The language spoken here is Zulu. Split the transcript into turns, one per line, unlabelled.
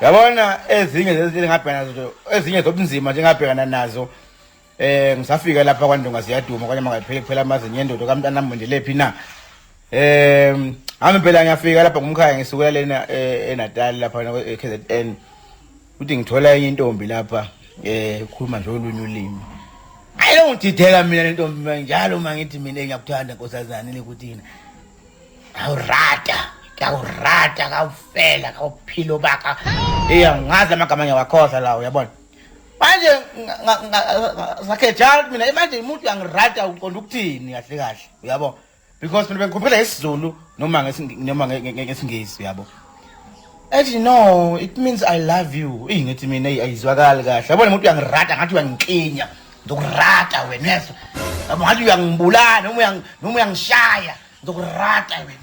Yabona ezinye zezinto engabhekana nazo, ezinye zobunzima nje engabhekana nazo. Ngisafika lapha kwaNdonga ziyaduma kwanyama ngaphele kuphela amazinyo endodo kamntanami nje lephi na. Hami phela ngiyafika lapha ngumkhaya ngisukela lena eNatal lapha eKZN. Uthi ngithola enye intombi lapha ukhuluma nje olunye ulimi. Hayi ngidideka mina le ntombi njalo uma ngithi mina ngiyakuthanda nkosazane lekuthina. Awurata, kawurata, kawufela, kawuphilo baka. Iya ngazi amagama ngiyawakhohlwa lawo uyabona. Manje sakhe njalo mina manje umuntu uyangirata uqonda ukuthini kahle kahle uyabo. Because mina bengikhuphela isiZulu noma noma ngesiNgisi uyabo. Ethi no, it means I love you. Eyi ngithi mina ayizwakali kahle. Yabona umuntu uyangirata ngathi uyangiklinya. Ngizokurata wena yezwa. Yabo ngathi uyangibulala noma uyang noma uyangishaya. Ngizokurata wena.